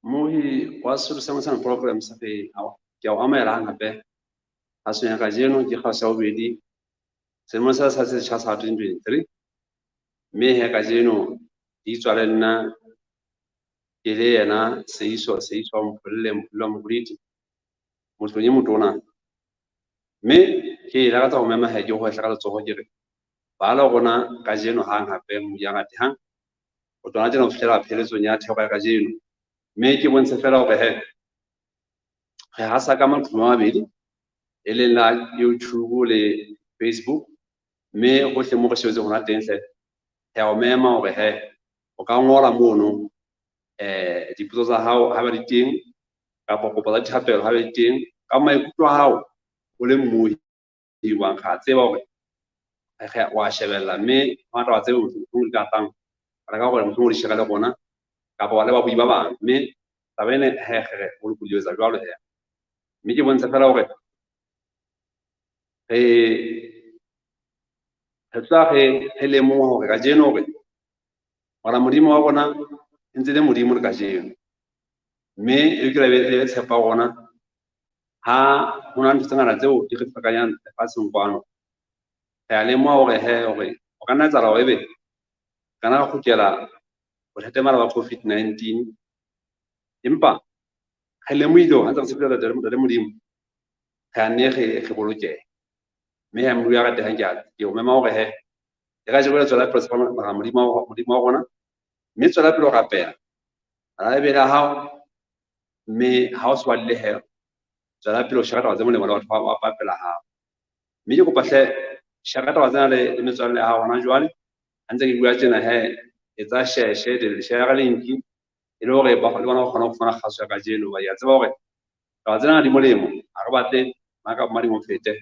Mmohi wa Sesotho sa Ngosana Program sa re ke a o amohela hang hape kgasong ya kajeno ke kgaso ya bobedi selemong sa sa setjha sa 2023 mme he kajeno di tswa le nna ke le yena Seiso Seiso wa Mpholle Mpholle wa Mokoliti motlong e motona mme ke lakatsa ho mema he ke hwehla ka letsoho ke re bala rona kajeno hang hape modi ya ratehang ho tsona tjena ho fihlela pheletsong ya thero ya kajeno mme ke bontshe fela hore he re hasa ka maqhubu a mabedi e leng la YouTube le Facebook mme hohle mo re shebetse hona teng hle re a o mema hore he o ka ngola mono dipotso tsa hao ha ba di teng kapa kopo tsa dithapelo ha ba di teng ka maikutlo a hao o le mmohi hobane re a tseba hore wa shebella mme hona taba tseo mohlomong di ka tlang re ka hore mohlomong di share le rona kapa wa le babui ba bang mme taba ena he re o lokolohile etsa jwalo he mme ke bontshe fela hore re re tla re re lemoha hore kajeno hore hore Modimo wa rona e ntse le Modimo le kajeno mme e lokela e be tshepa rona ha ho na ntho tse ngata tseo di re ferekanyang lefatsheng kwano re a lemoha hore he hore o ka nna etsahala hore ebe ka nna ra kgutlela bothatemala ba COVID-19 empa re lemohile hore ha ntse re tshepile Ntate Modimo re a nne re re bolokehe mme ha Modimo ya ratehang ke a ke o mema hore he le kajeno le tswela pele tshepa Modimo Modimo wa rona mme tswela pele ho rapela bala Bibele ya hao mme ha o se badile he tswela pele ho shera taba tse molemo le batho ba pela hao mme ke kopa hle shera taba tsena le metswalle ya hao hona jwale ha ntse ke bua tjena he etsa share share share linki e le hore ba le bona ba kgona ho fumana kgaso ya kajeno ba ya tseba hore taba tsena di molemo ha re batle maka madimo fete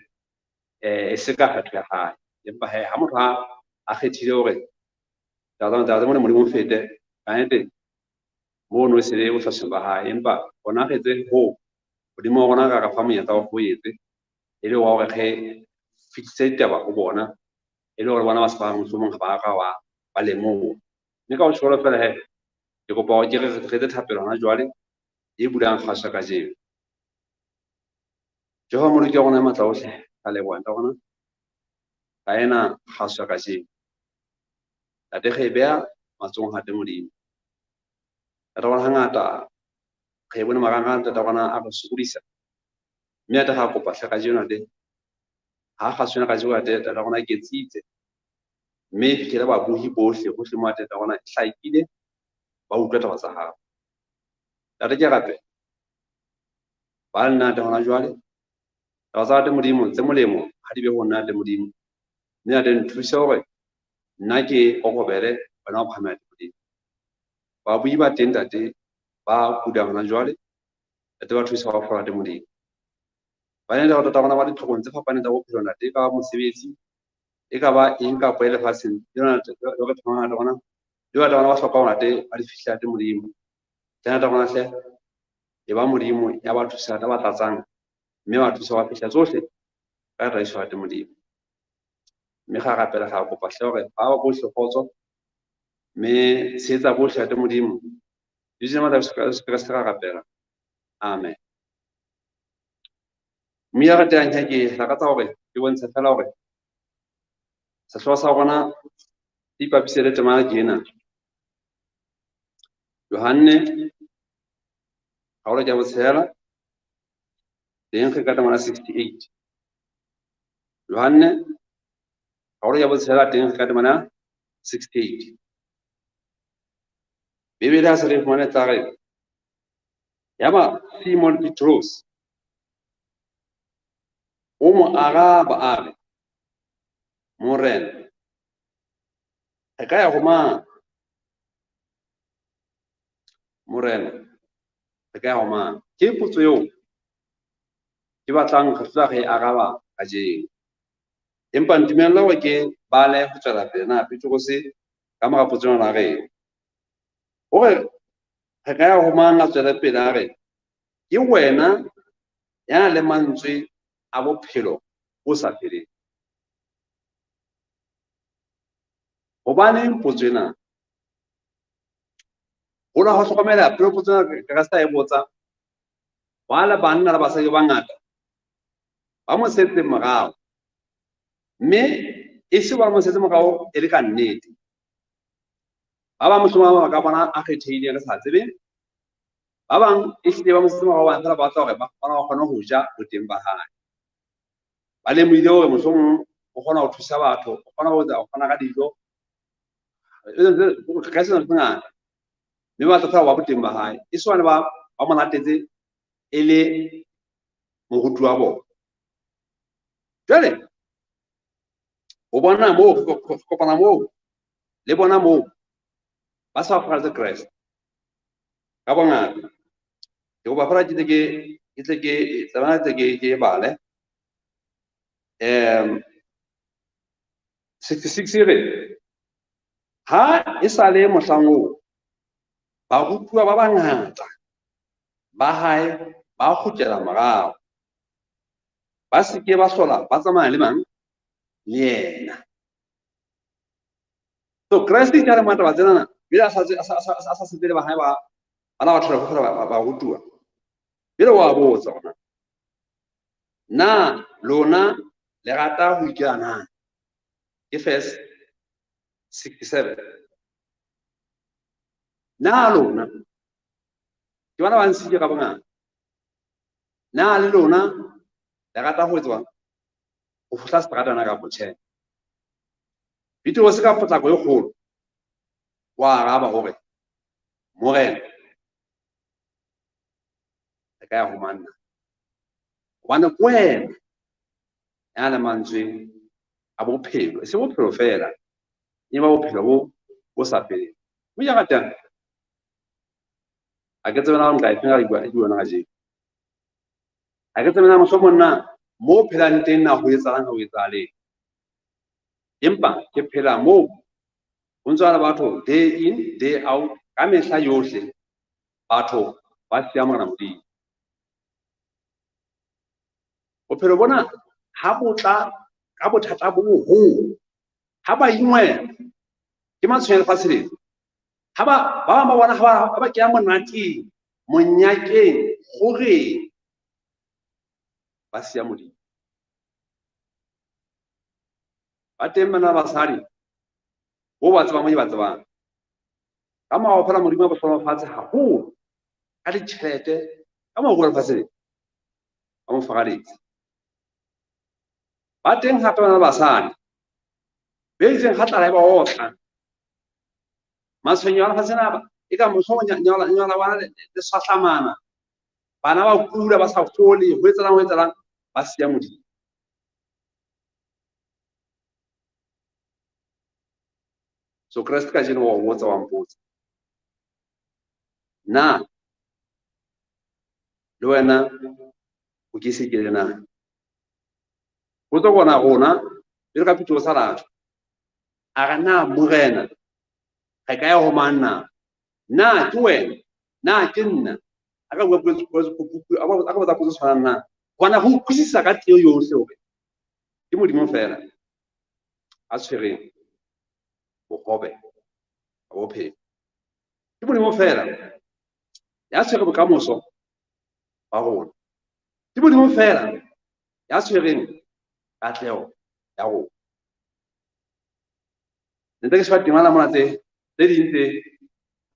e se ka kgetho ya hae empa he ha motho a kgethile hore taba tsa molemo di mo fete kannete mono e se le bohlasweng ba hae empa rona re etse hoo Modimo wa rona ka re fa monyetla wa ho etse e le wa hore re fetise ditaba ho bona e le hore bona ba se ba mohlomong ha ba ka ba lemoha mme ka ho tjholo fela he ke kopa hore ke re re etse thapelo hona jwale e bulang kgaso kajeno. Jehova Moloki wa rona ya matla ohle, ra leboha ntate rona ka ena kgaso ya kajeno. Ntate re e beha matsohong a Modimo. Ntate rona hangata re bone marangrang ntate rona a re sokodisa mme ate ra kopa hle kajeno ate ha kgaso ena kajeno ate ntate rona ke tsitse mme e fihlele babohi bohle hohle mo ate ntate rona e hlakile ba utlwa taba tsa hao. Ntate ke rapela ba nna ate hona jwale taba tsa ate Modimo tse molemo ha di be ho nna ate Modimo mme ate nthuse hore nna ke kokobele wena o phahame ate Modimo. Babui ba teng ntate ba kudang hona jwale ntate ba thusa ba fola ate Modimo. Ba ne le tata rona ba ditlhokong tse fapaneng tsa bophelo ntate e ka ba mosebetsi e ka ba eng kapa e lefatsheng le yona le re thomang ntate rona le batho bana ba hloka hore ntate ba di fihle ate Modimo. Tle ntate rona hle e ba Modimo ya ba thusa ntate ba tlatsang mme ba thusa ba fihla tsohle ka tataiso ya Modimo. Mme ga rapela ga kopa hle hore ba ba bohle kgotso mme tshehetsa bohle ate Modimo. Lebitsong la Jesu Kreste ra rapela. Amen. Mme ya ratehang he ke lakatsa hore ke bontshe fela hore sehlooho sa rona se ipapise le temana ke ena. Johanne kgaolo ke ya botshelela teng re ka temana 68. Johanne kgaolo ya botshelela teng re ka temana 68. Bibele ha se re fumane tla re yaba Simon Petros o mo araba a re Morena re ka ya ho mang? Morena re ka ya ho mang? Ke potso eo ke batlang re tla re araba kajeno. Empa ntumella hore ke bale ho tswela pele na Petrose ka mora potso ena a reng. Hore re ka ya ho mang a tswele pele a re ke wena ya nang le mantswe a bophelo bo sa feleng. Hobaneng potso ena? Ho Haholo ha o hlokomela pele potso ena Kreste a e botsa, ba le banna le basadi ba bangata ba mo setseng morao. Mme e se ba mo setse morao e le ka nnete. Ba bang mohlomong ba mabaka a bona a kgethehileng re sa tsebe. Ba bang ehlile ba mo setse morao hobane feela ba batla hore ba kgone ho ja boteng ba hae. Ba lemohile hore mohlomong o kgona ho thusa batho, o kgona ho etsa, o kgona ka dijo. Ka sena se ngata. Mme ba tla feela ho ba boteng ba hae. E se hobane ba mo latetse e le moruti wa bona. Jwale, o bona moo, kopana moo, le bona moo, ba sa furaletse Kreste. Ka bongata. Ke kopa feela ke tle ke, ke tle ke, tlamehile ke tle ke, ke e bale. 66 e re, ha e sa le mohlang oo, barutuwa ba bangata ba hae ba kgutlela morao. Ba se ke ba hlola ba tsamaya le mang? Le yena. So Kreste ke a re mataba tsena, pele a sa tse, a sa, a sa, a sa setse le ba hae ba, bana ba thola fela ba rutuwa. Pele wa botsa ona. Na lona le rata ho ikela na? Ke verse 67. Na lona ke bana ba ntshitse ka bongata. Na le lona le rata ho etswa ho fohla seterata na kapa tjhe? Petrose ka potlako e kgolo wa araba hore Morena, re ka ya ho mang na? Hobane ke wena ya le mantswe a bophelo, e se bophelo feela, e ba bophelo bo sa feleng. Mme ya ratang, ha ke tsebe na nka e feng ka e bua kajeno. Ha ke tsebe na mohlomong na mo phelang teng na ho etsahalang, ha ho etsahaleng. Empa ke phela moo ho ntse le batho day in, day out, ka mehla yohle batho ba siya Morena Modimo. Bophelo bona ha bo tla ka bothata bo boholo, ha ba ingwela ke matshwenyeho a lefatshe lena. Ha ba bang ba bona ha ba kena monateng, monyakeng, kgoreng, ba siya Modimo. Ba teng bana ba basadi bo ba tsebang, mo ba tsebang. Ka morao feela Modimo a bo hlohonolofatse haholo ka ditjhelete, ka morao lefatshe lena, ba mo faraletse. Ba teng hape bana ba basadi be itseng ha tlala e ba otla. Matshwenyeho a lefatshe lena e ka mohlomong nyola bana le swahlamana. Bana ba kula, ba sa fole, ho etsahalang, ho etsahalang, ba siya Modimo. So Kreste kajeno wa o botsa, wa mpotsa. Na le wena o ke se ke le na? Potso bona rona, jwalo ka Petrose a latjwa. A re na Morena, re ka ya ho mang na? Na ke wena? Na ke nna? A ka bua potso, potso, potso, a ka botsa potso e tshwanang na? Hobane ho utlwisisa ka teo yohle hore ke Modimo feela a tshwereng bohobe ba bophelo. Ke Modimo feela ya tshwereng bokamoso ba rona. Ke Modimo feela ya tshwereng katleho ya rona. Ne ntse ke sheba temana mona tse ding tse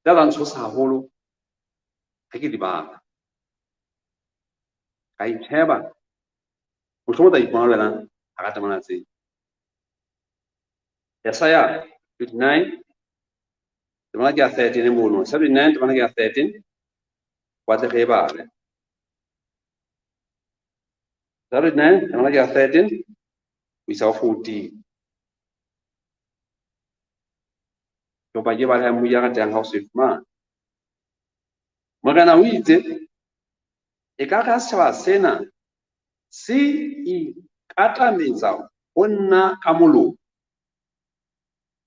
tla ntshosa haholo ha ke di bala. Ka itsheba, mohlomong o tla ipona le wena hara temana tseo. Yesaya 59, temana ke ya 13 mono. 79, temana ke ya 13, wa tle re e bale. 79, temana ke ya 13, ho isa ho 14. Ke kopa ke bale ha mmuyi ya ratehang ha o se fumana. Morena o itse, e ka re ha setjhaba sena se ikatametsa ho nna ka molomo,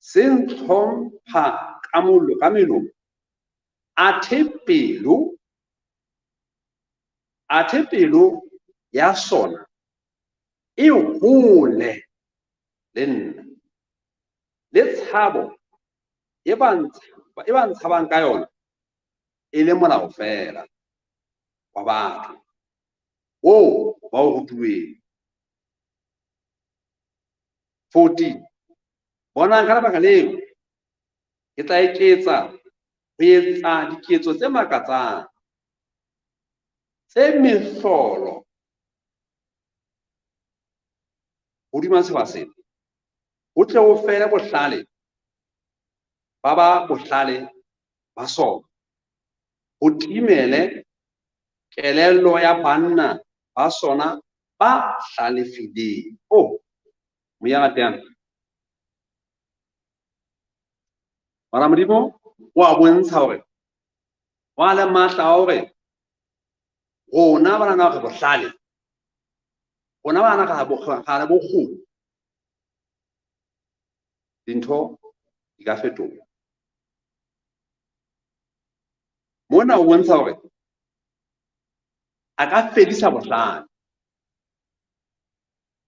se ntlhompha ka molomo, ka melomo, athe pelo ya sona e hole le nna, le tshabo e ba ntshabang ka yona e le molao feela wa batho oo ba o rutuweng. 14. Bonang, ka lebaka leo ke tla eketsa ho etsa diketso tse makatsang, tse mehlolo hodima setjhaba sena, ho tle ho fele bohlale ba ba bohlale ba sona, ho timele kelello ya banna ba sona ba hlalefileng. Oh, moya ratehang, mara Modimo o a bontsha hore wa le matla a hore rona ba nahana hore bohlale, rona ba nahana ga le bokgoni, dintho di ka fetoha. Mona o bontsha hore a ka fedisa bohlale,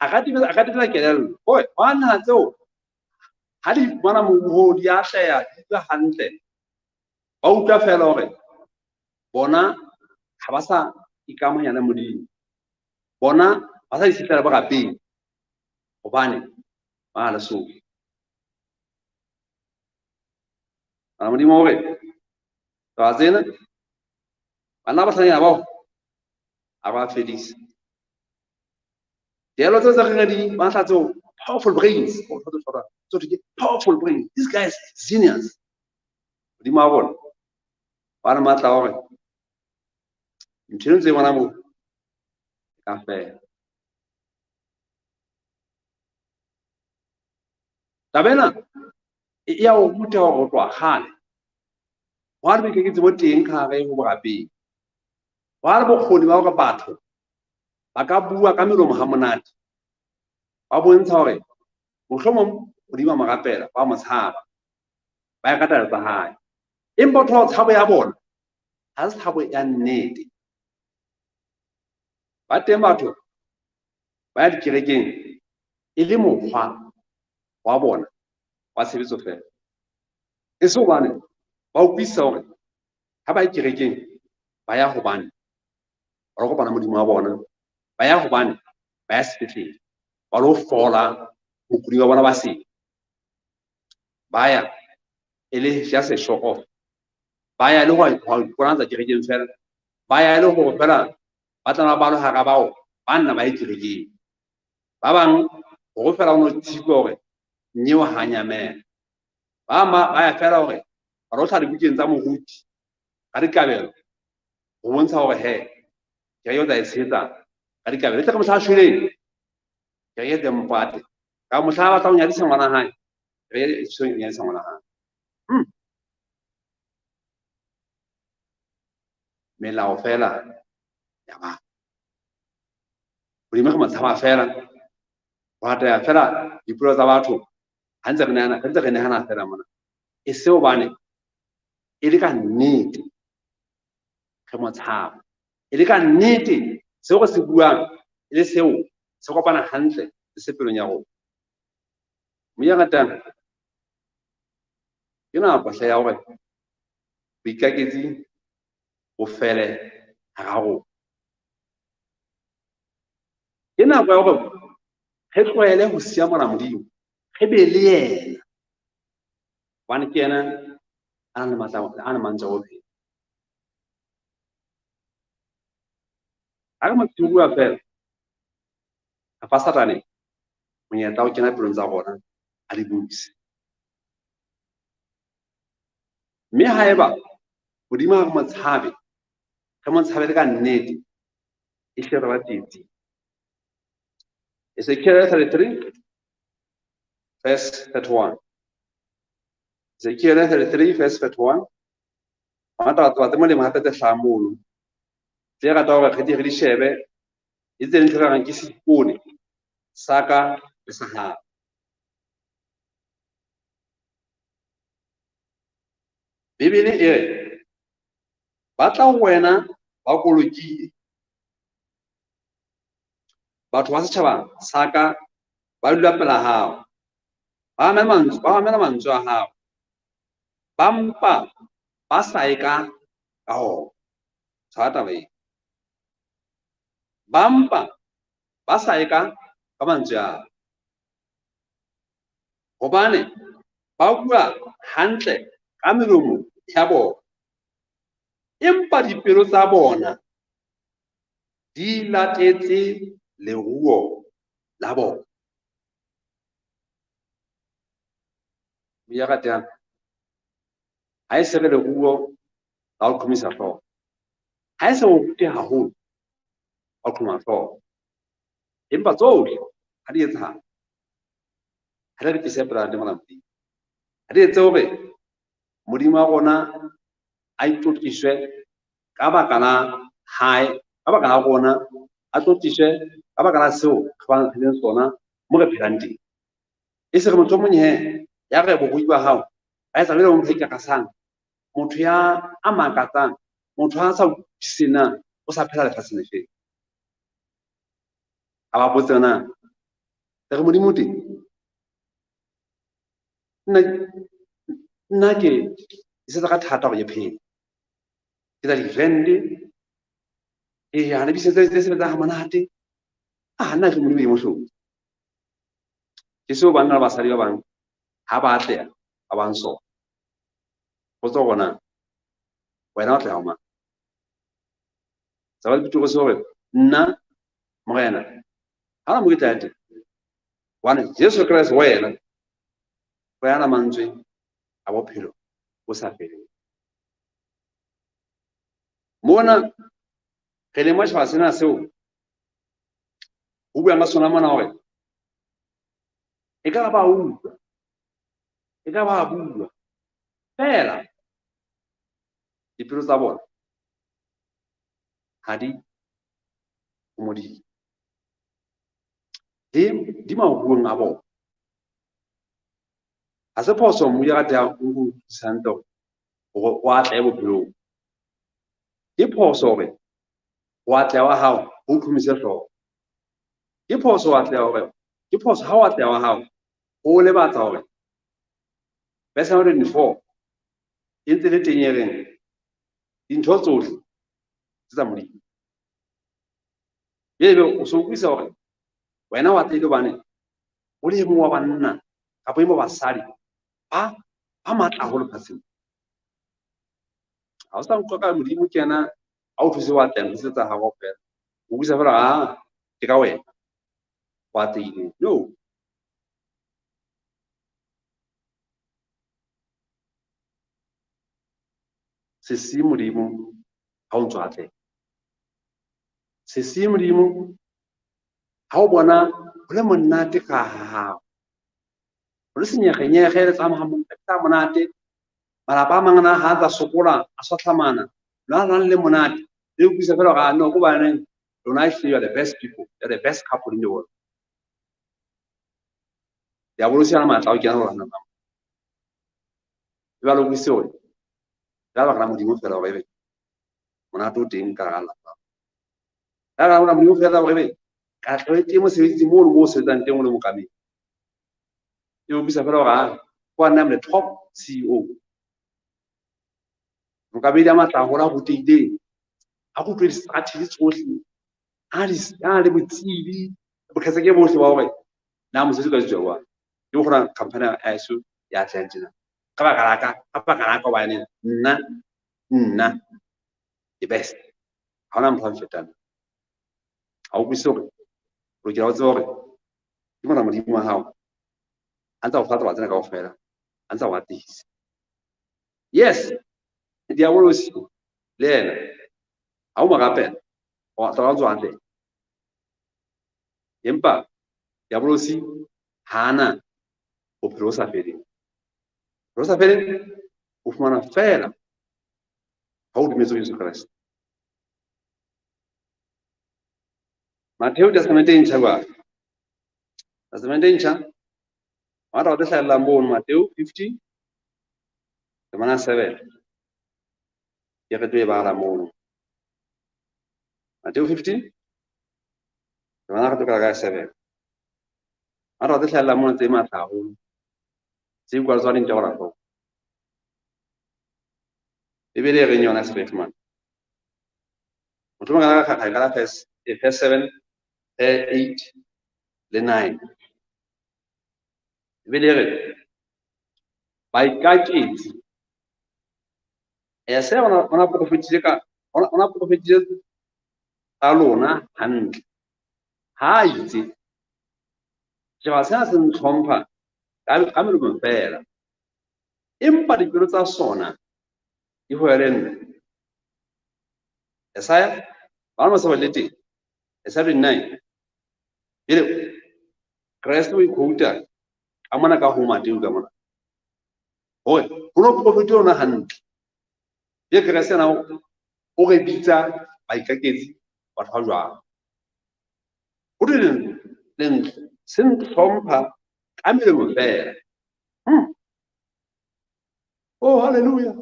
a ka timetsa kelello. Hore wa naha tseo ha di fumana moruo di atleha, di tswa hantle, ba utlwa feela hore bona ha ba sa ikamanya le Modimo, bona ba sa itshetlela borapedi hobane ba le sohle. Mara Modimo o re taba tsena bana ba hlanyana bao a ba fedise. Dielo tseo tse re di batla tseo, powerful brains, so to get powerful brains, this guy is genius. Modimo wa rona ba re matla hore ntho eno tse bona moo e ka fela. Taba ena e ya o ruta hore ho tloha kgale hwa le boikeketsi bo teng ka hare ho borapedi, hwa le bokgoni ba hore batho ba ka bua ka melomo ha monate, ba bontsha hore mohlomong Modimo a mo rapela, ba mo tshaba, ba ya ka taelo tsa hae. Empa o thola tshabo ya bona ha se tshabo ya nnete. Ba teng batho ba ya dikerekeng e le mokgwa wa bona wa tshebetso feela, e se hobane ba utlwisisa hore ha ba ye kerekeng ba ya hobane ba lo kopana Modimo wa bona, ba ya hobane ba ya sepetlele ba lo fola bokudi ba bona ba sebe, ba ya e le just a show off, ba ya le ho iponatsa kerekeng feela, ba ya le hore feela ba tla ba lo hara bao ba nna ba ye kerekeng. Ba bang hore feela o no tshipa hore nyeo ha nyamela, ba ba ya feela hore ba lo tlha dibukeng tsa moruti ka dikabelo ho bontsha hore he kereke o tla e tshehetsa ka dikabelo. E tle ka mohla a shweleng kereke e tle mpate, ka mohla a batla ho nyadisa ngwana hae, kereke e thuse ho nyadisa ngwana hae. Melao feela ya batho, Modimo re mo tshaba feela, ho atleha feela dipolelo tsa batho ha ntse re nehana, re ntse re nehana feela mona, e se hobane e le ka nnete re mo tshaba, e le ka nnete seo re se buang e le seo se kopana hantle le se pelong ya rona. Moya ratang, ke nako hle ya hore boikaketsi bo fele hara rona. Ke nako ya hore re tlohele ho siya mona Modimo, re be le yena, hobane ke yena a nang le matla, a nang le mantswe a bophelo. Ha re mo bua feela, re fa Satane monyetla wa ho kena pelong tsa rona a di buse. Mme haeba Modimo ha re mo tshabe, re mo tshabe le ka nnete, e hle re ba tsietsing. Ezekiel 33 verse 31. Ezekiel 33 verse 31. Hona taba tse molemo hape tse hlahang mono, tse rata hore re di re di shebe, e tse ntho reng ke seipone sa ka le sa hao. Bibele e re ba tla ho wena ba kolokile, batho ba setjhaba sa ka ba dula pela hao, ba mamela mantswe a hao, ba mpa ba sa ye ka Ka hona, tshwara taba ena. Ba mpa ba sa e ka ka mantswe ao. Hobane ba bua hantle ka melomo ya bona, empa dipelo tsa bona di latetse leruo la bona. Ya ratehang, ha e se re leruo la ho qhomisa hlooho, ha e se o rute haholo wa qhoma hlooho, empa tsohle ha di etsahala, ha di re tlise pela Ntate Morena Modimo, ha di etse hore Modimo wa rona a itlotliswe ka baka la hae, ka baka la rona, a tlotliswe ka baka la seo re bang re leng sona mo re phelang teng. E se re motho o mong he ya re borui ba hao ba etsa jwalo motho a ikakasang, motho ya a makatsang, motho a sa utlwisiseng na o sa phela lefatsheng lefeng. A ba botse na re Modimo teng. Nna ke isetsa ka thata hore ke phele. Ke tsa di-friend, ee, ha le bisetse tse sebetsang ha monate. Ah, nna ke Modimo e mohlodi. Ke seo banna le basadi ba bang ha ba atleha ba bang sona. Potso hore na wena o atleha ho mang? Tsa ba le Petrose hore nna Morena ha na mo ke tla ya teng. Hobane Jesu Kreste wena o yana mantswe a bophelo bo sa feleng. Mona re le matjhaba sena seo ho buang ka sona mona hore e ka ba utlwa, e ka ba bua fela dipelo tsa bona ha di ho Modimo, di maruong a bona. Ha se phoso mmu ya ratehang o utlwisisa hantle hore o atlehe bophelong. Ke phoso hore o atleha wa hao o utlwise hlooho. Ke phoso o atleha hore ke phoso ha o atleha wa hao o lebatsa hore verse 124 e ntse le teng e reng dintho tsohle tse tsa Modimo. Ebe o so utlwisa hore wena o atlehile hobane o le e mong wa banna kapa e mong wa basadi ba matla haholo lefatsheng. Ha o sa utlwa ka Modimo ke yena a o thuse wa atleha ntho tsa hao kaofela. O utlwisa fela ah ke ka wena o atlehile. No. Se siye Modimo ha o ntso atleha. Se siye Modimo ha o bona ho le monate ka hao. Ho le senyegenyege le tsamaya monate. Malapa a mang a ha a tsa sokola, a sotlhamana, lona lona le monate. Le utlwisa fela hore no ko baneng lona ehlile you are the best people, you are the best couple in the world. Diabolosi ha matla o kena ho lona. Jwale o utlwisise hore ka lebaka la Modimo fela hore ebe monate o teng ka hara lelapa. Ka lebaka la Modimo fela hore ebe katleho e teng mosebetsing moo le moo o sebetsang teng o le mookamedi. E utlwisa fela hore ah, ko nna I'm the top CEO. Mookamedi a matla haholo a rutehileng, a rutwe di-strategy tsohle, a le botsebi, boqhetseke bohle ba hore na mosebetsi o ka etswa jwang. Ke hore company ya heso ya atlehang tjena. Ka baka la ka, ka baka la ka hobane nna the best. Ha hona motho a mfetang. Ha o utlwisise hore o lokela ho tseba hore ke mona Modimo wa hao a ntse a o fa taba tsena kaofela, a ntse a o atlehisa. Yes, diabolosi le yena ha o mo rapela o tla o tswa hantle. Empa diabolosi ha ana bophelo bo sa feleng. Bophelo bo sa feleng o fumana feela ha o dumetse ho Jesu Kreste. Mattheu Testamente e ntjha jwale. Testamente e ntjha. Wa taba tse hlahellang mono Mattheu 15 temana 7. Ke re tlo e bala mono. Mattheu 15 temana re tlo qala ka 7. Wa taba tse hlahellang mono tse matla haholo. Tse utlwa tswa dintho hora hloko. Bibele e reng yona Sefumane? Mohlomong ka ka verse 7, 8 le 9. Bibele e re baikaketsi. Esaya ona profetile ka ona profetile ka lona hantle. Ha itse setjhaba sena se ntlhompha ka melomo feela, empa dipelo tsa sona di hole le nna. Esaya ba mo sa le teng. Esaya 29. Jwale Kreste o ikhouta ka mona ka ho Mateu ka mona. Hore ho no profeti lona hantle. Je Kreste na o re bitsa baikaketsi batho ba jwang. Ho thwe lentle se ntlhompha ka melomo feela. Oh, hallelujah.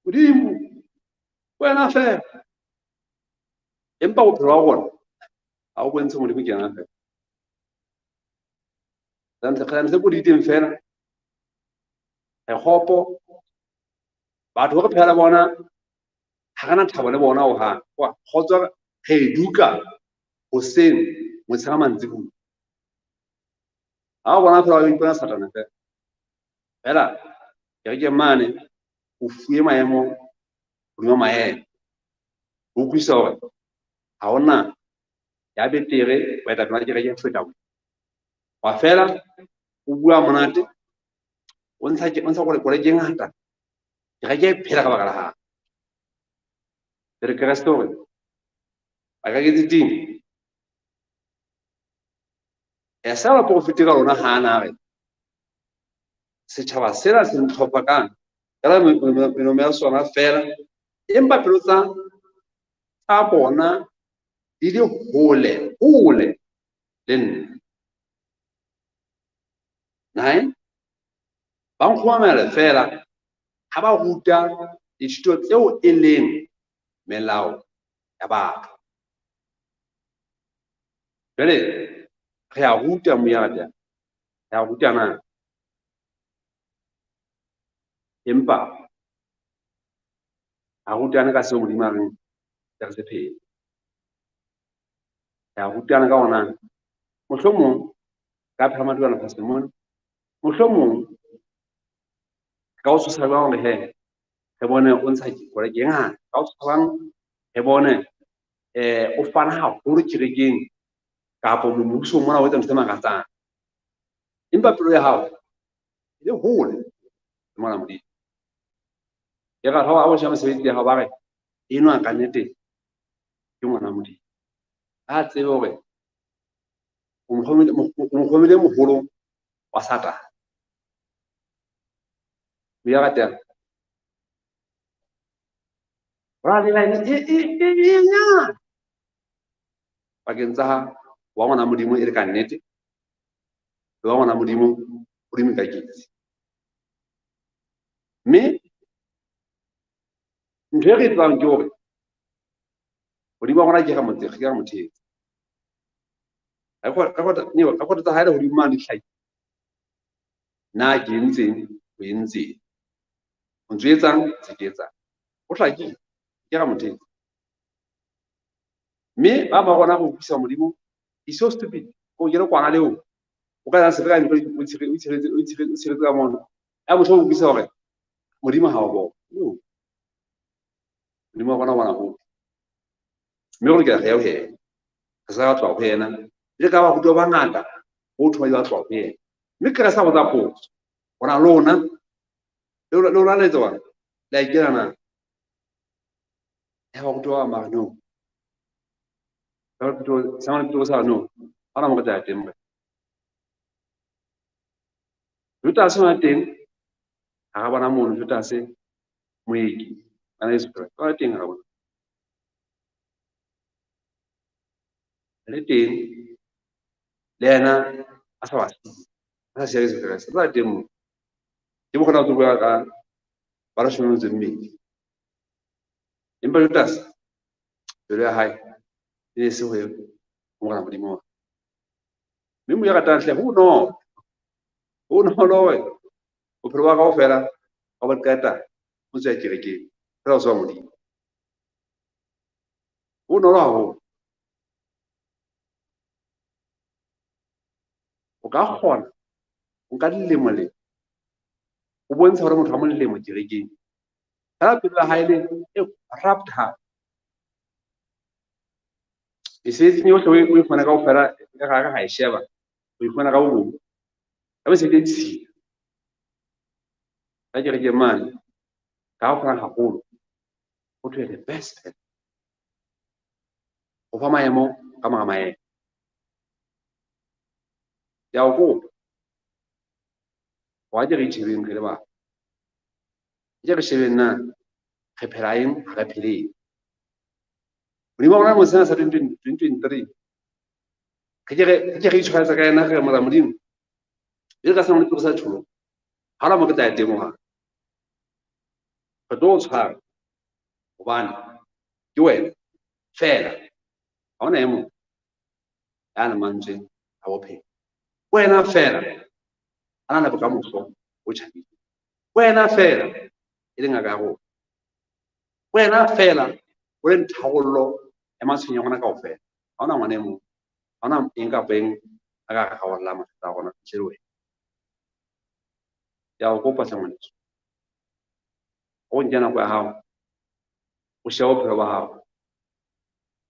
Modimo wena feela. Empa bophelo ba rona ha o bontshe Modimo ke yena feela. Re ko diteng fela. Re kgopo. Batho re phela le bona ha re na thabo le bona hohang. Kgotso re e duka hoseng motshehare mantsiboya. Ha o bona fela o ipona Satane fela. Fela kerekeng mane o fuwe maemo hodima maemo. O utlwisisa hore ha hona ya betere baetapele ba kereke ho feta wena. Wa fela o bua monate, o ntsha koleke e ngata. Kereke e phela ka baka la hao. Re Kreste hore ba ka ketse teng. Esaya profeti ka lona ha na re setjhaba sena se ntlhopha kang ka melomo ya sona fela, empa pelo tsa bona di le hole hole le nna. 9 ba nkgomamela fela ha ba ruta dithuto tseo e leng melao ya batho. Jwale re a ruta moya, re a ruta na, empa a rutana ka seo Modimo a reng re se phele. Re a rutana ka ona. Mohlomong ka phela madulo lefatsheng mona, mohlomong ka o tshosa jwang hore he re bone o ntsha koleke e ngata, ka o tshosa jwang re bone o fana haholo kerekeng kapa mmusong mona o etsa ntho tse makatsang, empa pelo ya hao e le hole le mona Modimo. E re ha o sheba mesebetsi ya hao ba re enwa ka nnete ke ngwana Modimo. A tsebe hore o mokgomile moholo wa Satane. O ya ratela. Ra le line e nyane pakeng tsa wa ngwana Modimo e le ka nnete le wa ngwana Modimo o di mekaketsi. Mme ntho e re e tsebang ke hore Modimo wa rona ke ra motse, ke ra mothetsa. Rekoto tsa hae le hodimo mane di hlahile. Na ke entseng, o entseng. O ntso etsang, se ke etsang. O hlakile, ke ra mothetsa. Mme ba ba rona go utlwisa Modimo is so stupid. O ke le kwana leo. O ka ya se ka o tshiretse ka mona. Ya motho o utlwisa hore Modimo ha o bone. No. Modimo wa rona bona ho. Mme re lokela re ya ho yena. Re sa tloha ho yena. Le ka ba rutwa ba ngata ho thwe ba tloha ho yena. Mme ke re sa botsa potso. Ona lona le lona le tswa la ikela na. Ya ba rutwa ba mara no. Ba rutwa sa mara sa no. Ana mo tla teng mo. Judas o teng. Ha ra bona mono Judas moeki. Ana Jesu Kreste. O teng ha bona. Le teng le yena a sa ba a sa siya Jesu Kreste. O teng mo. Ke bokgona ho bua ka ba leshome le metso e mmedi. Empa Judas pelo ya hae e ne se ho Morena Modimo. Mme moya ratang hle ho bonolo. Ho bonolo hore bophelo ba kaofela ha bo qeta O ntse ya kerekeng fela o tseba Modimo. Ho bonolo haholo. O ka kgona o nka dilemo-lemo, o bontsha hore motho wa molemo kerekeng. Fela pelo ya hae le e corrupt hape. Mesebetsing yohle o e fumana kaofela, e re ha e sheba, o e fumana ka bobodu. Ka mesebetsi e ditshila. Ka kerekeng mane, ka ho fana haholo, ho thwe the best person. Ho fa maemo ka mora maemo. Ke a o kopa. Hore ke re itjhebeng re le batho. Ke re shebeng na re phela eng, ha re phele eng. Modimo wa rona mosena sa 2023. Re ke re itshwaetsa ka yena re re mora Modimo. E ka sena le sa tsholo. Ha la mo ke tla e temoha. Re tlo o tshwara. Hobane ke wena fela. Ha hona e mong ya nang mantswe a bophelo. Wena fela a na le bokamoso bo tjhabile. Wena fela e le ngaka ya rona. Wena fela o le ntharollo ya matshwenyeho a rona kaofela. Ha hona ngwana e mong, ha hona eng kapa eng a ka re rarollang mathata a rona ntle le wena. Ke a o kopa hle ngwaneso. O nke nako ya hao, o shebe bophelo ba hao.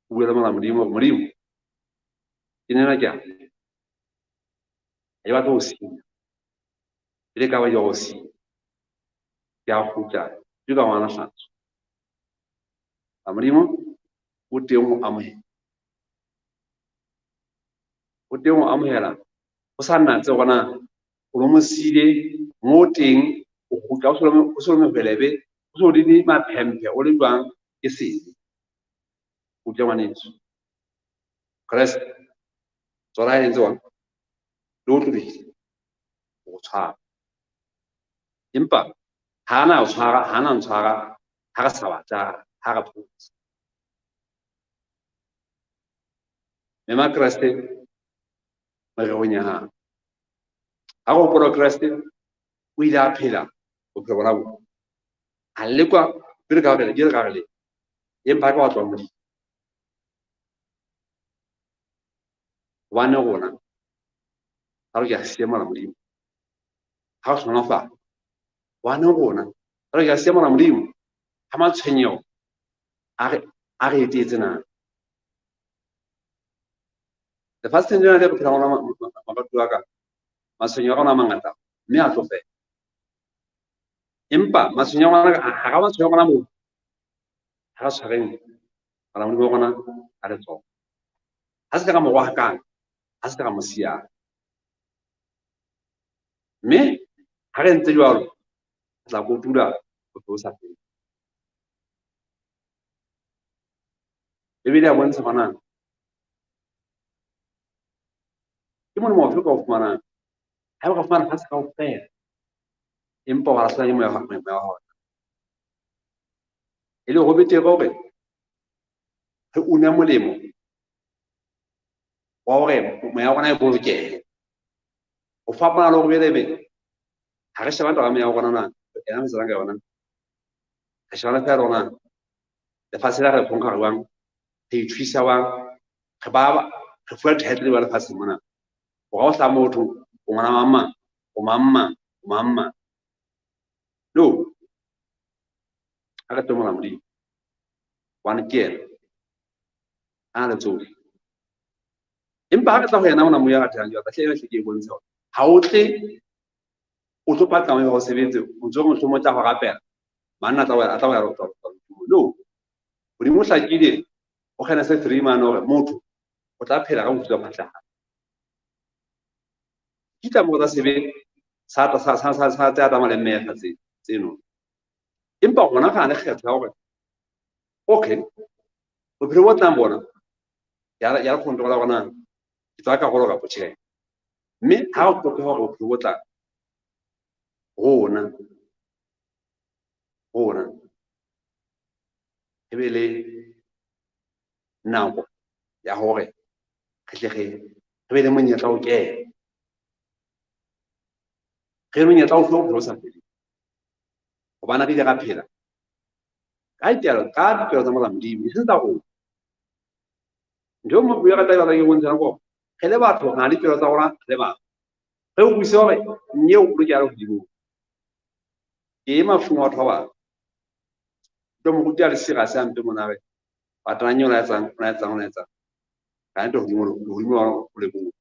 O bue le Morena Modimo hore Modimo, ke nena ke a ha ke batle ho senya. E le ka ba ke ho senya. Ke a kgutla, ke ka ngwana hlatso. A Modimo o teng ho amohela. O teng ho amohela. O sa natse hore na o lo mo siile mo teng, o kgutla o so le mehwelebe, o so le maphemphe, o le jwang ke sebe. Kgutla ngwaneso. Kreste, tswala e ntse wang, le o tlohile, o tshwara. Empa ha na o tshwara, ha na ntshwara, ha re sa batla, ha re photse. Mema Kreste mererong ya hao. Ha re hopola Kreste, o ile a phela bophelo bona bo. A lekwa pele ka hore ke re le, empa ka wa tloha Modimo. Hobane rona ha re ke a siama Modimo. Ha re hlohonolofala. Hobane rona ha re ke a siama Modimo. Ha matshwenyeho a re etetse na. Lefatsheng lena le re phelang ho lona, maratuwa a ka, matshwenyeho a rona a mangata, mme a tlo fela. Empa matshwenyeho a rona, hara matshwenyeho a rona moo, ha re tshwareng bana Modimo wa rona ka letsoho. Ha se ka ra mo rohakang, ha se ka ra mo siyang. Mme ha re entse jwalo, re tla kotula bophelo bo sa feleng. Bibele ya bontsha hore na ke molemo ofe o ka o fumanang ha o ka fumana lefatshe kaofela, empa wa lahlehelwa ke moya wa hao. E le ho betere hore re une molemo wa hore moya wa rona e bolokehe. Ho fapana le hore jwale ebe ha re sheba taba ya moya wa rona na, ena re tselang ka yona, re shebana fela le hore na lefatshe la re conquer jwang, re ithuisa jwang, re ba re fuwa title jwang lefatsheng mona. Hore ha o hlaha motho, o ngwana wa mang, o mang mang, o mang mang. No. Ha re tlo mona Modimo. Hobane ke yena. A na le tsohle. Empa ha re tla ho yena ona moya o ratehang jwalo, hle hle ke e bontshe hore ha o tle o tlo patla moya wa o sebetse, o ntso re mohlomong o tla ho rapela, manna a tla a tla wela ho tswa Modimo. No. Modimo o hlakile, o Genesis 3 mane hore motho o tla phela ka mofuta wa phatlahatso. Ke ditlamorao tsa sebe sa sa sa sa sa tse Adama le mme Eva tse tseno. Empa rona re na le kgetho ya hore okay, bophelo bo tlang bona ya ya control rona ke tsaya karolo kapa tjhe. Mme ha o hloke hore bophelo bo tlang rona rona e be le nako ya hore re tle re be le monyetla o kene. Re monyetla o fuwe bophelo bo sa feleng. Hobane re ile ra phela ka ditaelo, ka dipelo tsa Morena Modimo, eseng tsa rona. Ntho e nngwe e re tla ke bontsha hore re le batho re na le dipelo tsa rona re le batho. Re utlwisise hore nyeo o lokela hodimo. Ke e mafung wa batho ba bang. Tlo mo ruta le sira se hampe mona re. Batho nyeo la etsang, la etsang, la etsang. Ka nnete hodimo, hodimo o le bua.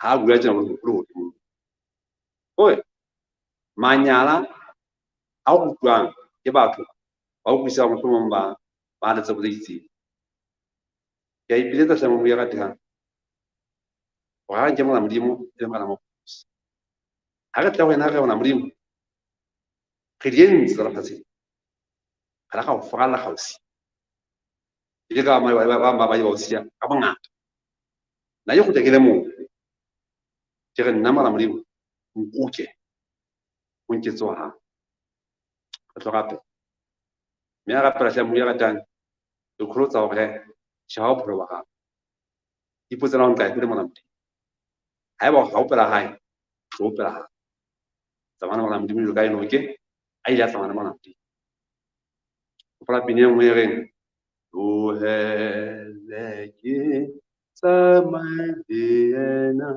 Ha bua tjena o le hodimo. Oi, manyala a utlwang ke batho ba utlwisisa mohlomong ba le tsebo tse itseng. Ke a ipiletsa hle Modimo ya ratehang. Hore ha nke Morena Modimo e le Morena Mopholosi. Ha re tla ho yena re bona Modimo, re di entse tsa lefatsheng. Re la ka ho furalla kgaosi. E ka ba ba o siya ka bongata. Nna ke kgutla ke le mong. Ke re nna Morena Modimo, nkuke, o nketse wa hao. Re tlo rapela. Mme a rapela hle Modimo ya ratang, re kgolotsa hore sheba bophelo ba hao. Ipotse na o nka e le Morena Modimo. Haeba ha o pela hae, tlo pela hae. Tsamaya le Morena Modimo jwalo ka Enoke, a ile a tsamaya le Morena Modimo. Hopola pina e nngwe e reng, Tlohele ke tsamaye le yena,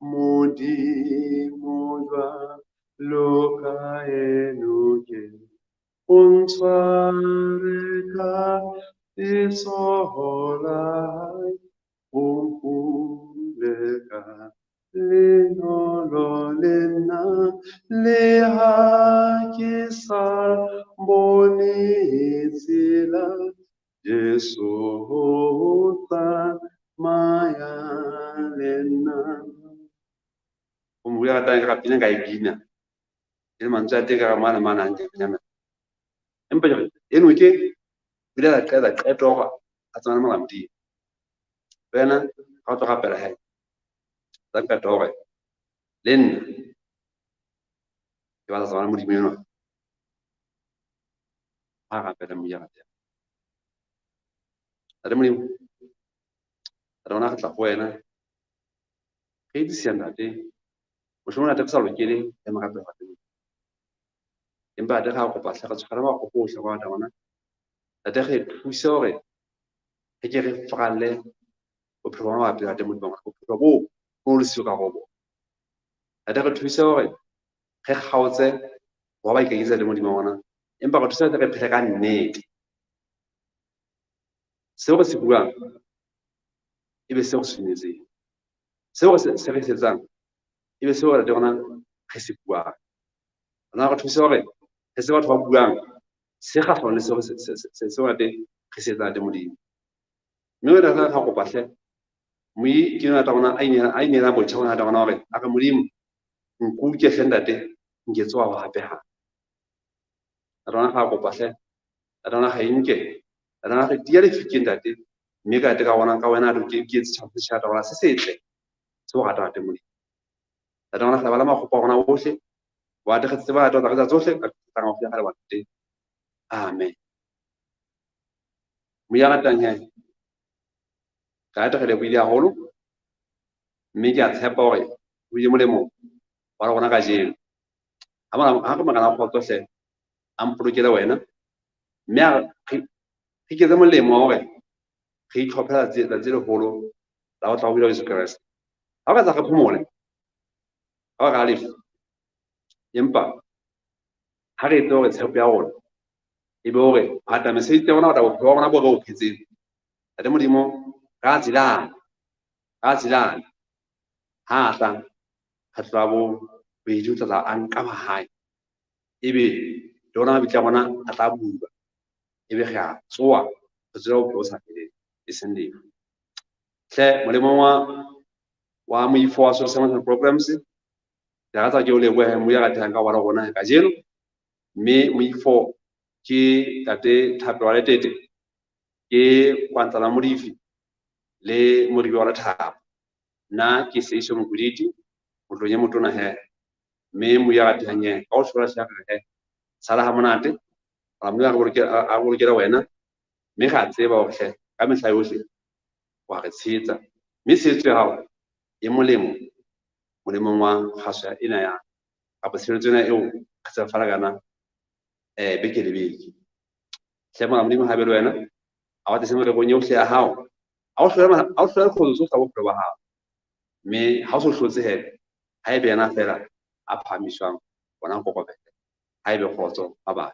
Modimo jwalo ka Enoke. O ntshware ka letsoho la hae, o mpule ka lenolo le nna, le ha ke sa bone tsela, Jesu o tsamaya le nna. O mo bua ka ka pina ka e bina. E le mantswe a teng ka mane mane hantle nyana. Empa ke re Enoke o ile a qeta qeto hore a tsamaye le Morena Modimo. Wena ha o tlo rapela hae, tsa qeto hore le nna ke batla tsamaya le Modimo enwa. Ha rapela Modimo ya ratela. Ntate Modimo, re rona re tla ho wena. Re itsise ntate, mohlomong ntate re sa lokele ya morapelo wa teng. Empa ntate re a kopa hle, re tshware makopo ohle wa rona. Ntate re thuse hore re ke re furalle bophelo ba mabapi ntate Modimo wa rona, bophelo boo bo le siyo ka ho bona. Ntate re thuse hore re kgaotse ho ba ikaketsa le Modimo wa rona, empa re thuse re phele ka nnete. Seo re se buang e be seo re se dumetseng. Seo re se re setsang e be seo re rona re se buang. Rona re thuse hore re se batho ba buang se kgahlanong le seo seo re re se etsang le Modimo. Mme re re kopa hle, moyi ke yona rona a ineela botjha rona rona hore a re Modimo nkuke hle ntate nketse wa hape hape. Rona ga kopa hle, rona ga inke, rona re tia lefikeng ntate, mme ka ka bona ka wena re ke ke setjhaba se tjhata rona se setle se o rata ntate Modimo. Ntate rona re bala makopo a rona ohle, wa re tseba re tsa tsohle ka tsa go fihla le teng. Amen. Moya ratang he. Ka rata re lebohile haholo, mme ke a tshepa hore o ile molemo wa rona kajeno. Ha re Morena kgotso hle, a mpolokele wena, mme a re iketse molemo wa hore re itlhophela letsatsi leholo la ho tla ho Jesu Kreste. Ha o ka tsa re phomole, ha o re lefu, empa ha re etse hore tshepo ya rona e be hore ho atamesetse rona ho tla bophelo ba rona bo re o phetseng. Ntate Modimo, ka tselana, ha tla kgetlo la bobedi o tla tla a nka mahae, ebe le rona mabitla a rona a tla bulwa, ebe re a tsoha re tswela bophelo bo sa feleng, e seng lefu. Hle molemong wa moifo wa Social Service Programs, ke rata ke o lebohe moya ratehang ka ho ba le rona kajeno, mme moifo ke Ntate Thapelo wa Letete, ke Kwantlana Modifi le Moribi wa Lethabo. Nna ke Seiso Mokoditi, motlong e motona he, mme moya ratehang he, ka ho hlola hle re he, sala ha monate, ra Modimo a bolokele wena, mme re a tseba hore hle ka mehla yohle wa re tshehetsa, mme tshehetso ya hao e molemo molemong wa kgaso ena ya kapa tshebeletso ena eo re tse fana ka yona Beke le beke. Hle mora Modimo ha be le wena, a wa tlise mererong yohle ya hao. Ha o hlole ha o hlole dikgotso tsohle tsa bophelo ba hao. Mme ha o so hlotse he, ha ebe yena feela a phahamiswang, bona o kokobele. Ha ebe kgotso. Bye bye.